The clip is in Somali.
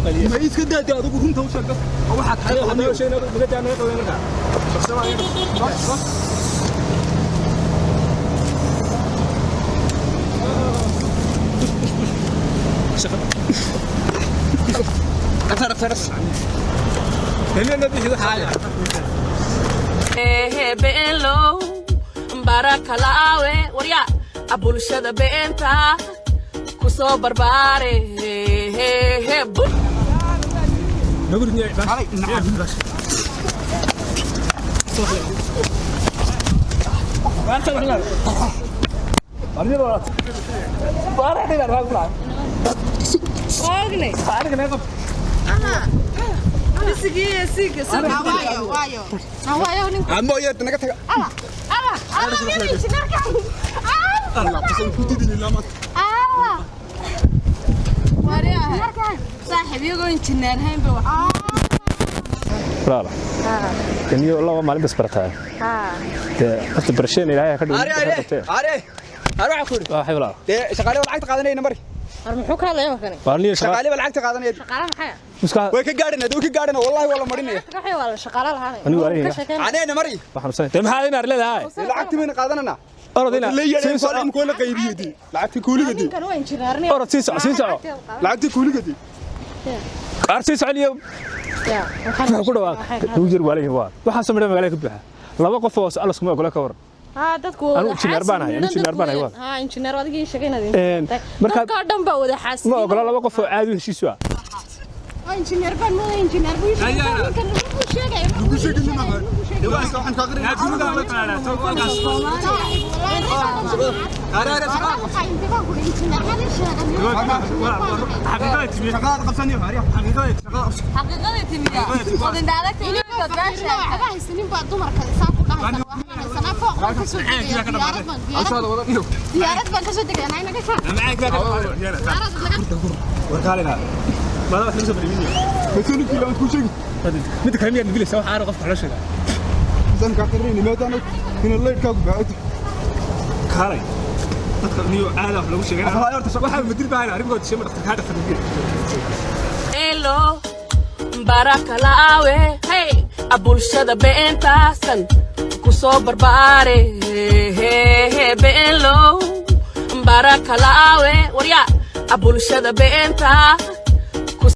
Qayliye. Ma iska daadi adigu, runta u sheeg dadka oo waxaad tahay Haddaba shay naga daa, naga qalin markaa. Beenlow barakalaawe warya bulshada beenta ku soo barbaare. Ogne. Bisigiiyo siiga Waayo, waayo. Waayo ninku. Amo yeerta naga taga. Ala, ala, ala, miyada injineerka. Allah qasan ku didin lama. Ala. Waryaha. Saaxiib iyagoo injineer hayn ba wax. Walaala. Taniyo laba maalin bas barataa. Dee horta barasheen Ilaahay ha ka dhigo. Are are are are, waxa ku yiri Waa xay walaal. Dee shaqaale waa lacagta qaadanayna mari. War muxuu ka hadlayaa markani? Waa niyo shaqa. Shaqaale waa lacagta qaadanaya. Shaqaale maxay? Muska. Way ka gaadhana, way ka gaadhana, wallahi waa la marinaya. Waxay waa la shaqaale lahaanay. Anigu waa leeyahay. Ka sheekeyn. Caneena mari. Waxaan xanuunsanay. Dee maxaa inaad leedahay? Dee lacagtii bayna qaadanana. Orod ina. La yeedhay Sii soco. in koola qaybiyay dee lacagtii kuuliga dee. Ninkan waa injineerni. Orod sii soco, sii soco. Lacagtii kuuliga dee. Qaar sii soco iyo Ya. wuxuu ku dhawaaq. Ugu jir waa leeyahay waa. Waxaan sameeyay magaalada ka buuxa. Laba qof oo Allah iskuma ogola ka waran. Ha, dadku Anigu injineer baan ahay, anigu injineer baan ahay, waa. Ha, injineer adiga ii sheegay inaad Marka- dadka oo dhan baa wada xaasidin. Ma ogola laba qof oo caadi u heshiis u ah. Waa injineer baan mooday, injineer buu sheegay. Ninkan wuxuu sheegay. Ku sheegin ma dee waa waxaan ka aqrinaa. Are are, shaqaale shaqaad qabsaniyo, are shaqaad qabsan. Xaqiiqada timiya. Odin daalagta ilaa Ashaada wada dhigo. Diyaarad baan kasoo degay, anaa inaga shaar. Diyaarad laga Mas'uulkii lama ku sheegi. Mid kale miyaad dilaysaa wax aar qofka loo sheegaa. San ka aqrinay maadaana in leedkaagu baato. Kaalay. Dadka niyo caada wax lagu sheegay. Waxa madil baa arrimood sheema dhaqtar ka dhaqtar. Beenlow barakalaawe hey bulshada beentaasan ku soo barbaare. Beenlow barakalaawe warya bulshada beenta.